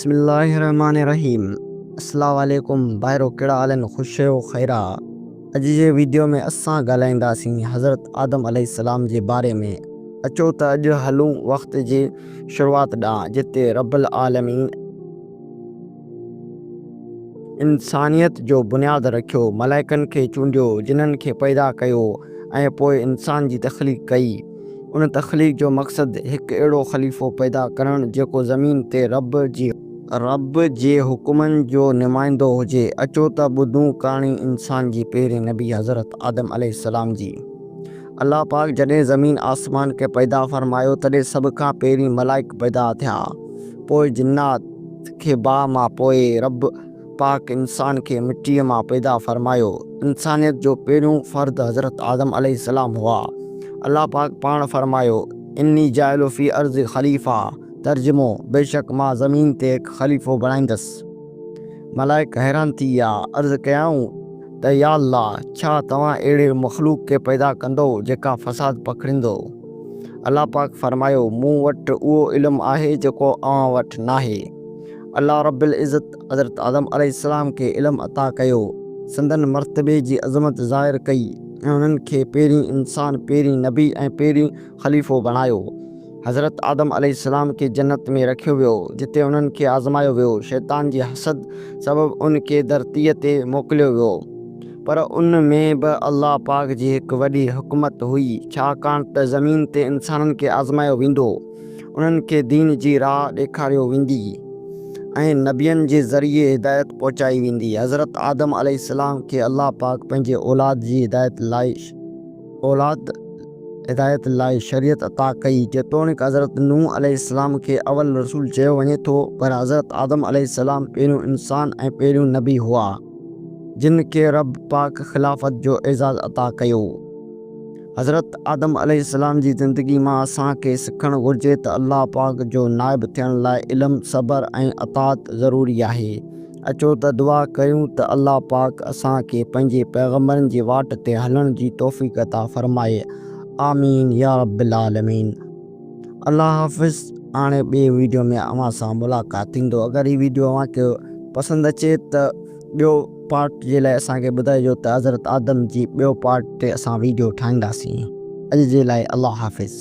بسم الله الرحمٰن الرحيم اسلام عليڪم ڀائرو ڪهڙا حال آهن خوش آهيو خير آ اڄ جي ويڊيو ۾ اسان ڳالهائينداسين حضرت آدم عليه السلام جي باري ۾ اچو ته اڄ هلون وقت جي شروعات ڏانهن جتي رب العالمين انسانيت جو بنياد رکيو ملائڪن کي چونڊيو جنن کي پيدا ڪيو ۽ پوء انسان جي تخليق ڪئي ان تخليق جو مقصد هڪ اهڙو خليفو پيدا ڪرڻ جيڪو زمين تي رب جي رب جي حڪمن جو نمائندو هجي. اچو ته ٻڌون ڪهاڻي انسان جي پهرين نبي حضرت آدم عليه السلام جي. الله پاڪ جڏهن زمين آسمان کي پيدا فرمايو تڏهن سڀ کان پهرين ملائڪ پيدا ٿيا پوء جنات کي باهه مان پوء رب پاڪ انسان کي مٽيء مان پيدا فرمايو. انسانيت جو پهريون فرد حضرت آدم عليه السلام هئا. الله پاڪ پاڻ فرمايو، اني جاعل في الارض خليفه، ترجمو، بيشڪ مان زمين تي هڪ خليفو بڻائيندس. ملائڪ حيران ٿي ويا، عرض ڪيائون ته يا الله! ڇا توهان اهڙي مخلوق کي پيدا ڪندؤ جيڪا فساد پکڙيندو؟ الله پاڪ فرمايو، مون وٽ اهو علم آهي جيڪو اوهان وٽ ناهي. الله رب العزت حضرت آدم عليه السلام کي علم عطا ڪيو، سندن مرتبي جي عظمت ظاهر ڪئي ۽ انهن کي پهرين انسان، پهرين نبي ۽ پهرين خليفو بڻايو. حضرت آدم عليه السلام کي جنت ۾ رکيو ويو، جتي انهن کي آزمايو ويو. شيطان جي حسد سبب ان کي ڌرتيء تي موڪليو ويو. پر ان ۾ به الله پاڪ جي هڪ وڏي حڪمت هئي، ڇاڪاڻ ته زمين تي انسانن کي آزمايو ويندو. انهن کي دين جي راهه ڏيکاريو ويندي ۽ نبين جي ذريعي هدايت پهچائي ويندي. حضرت آدم عليه السلام کي الله پاڪ پنهنجي اولاد جي هدايت لاء اولاد هدايت لاء شريعت عطا ڪئي. جيتوڻيڪ حضرت نوح عليه السلام کي اول رسول چيو وڃي ٿو پر حضرت آدم عليه السلام پهريون انسان ۽ پهريون نبي هئا جن کي رب پاڪ خلافت جو اعزاز عطا ڪيو. حضرت آدم عليه السلام جي زندگي مان اسان کي سکڻ گهرجي ته الله پاڪ جو نائب ٿيڻ لاء علم، صبر ۽ اطاعت ضروري آهي. اچو ته دعا ڪريون ته الله پاڪ اسان کي پنهنجي پيغمبرن جي واٽ تي هلڻ جي توفيق عطا فرمائي. آمين يارب العالمين. الله حافظ هاڻي ٻي ويڊيو ۾ اوهان سان ملاقات ٿيندو اگر هي ويڊيو اوهان کي پسند اچي ته ٻيو پارٽ جي لاء اسان کي ٻڌائجو ته حضرت آدم جي ٻيو پارٽ تي اسان ويڊيو ٺاهينداسين اڄ جي لاء الله حافظ.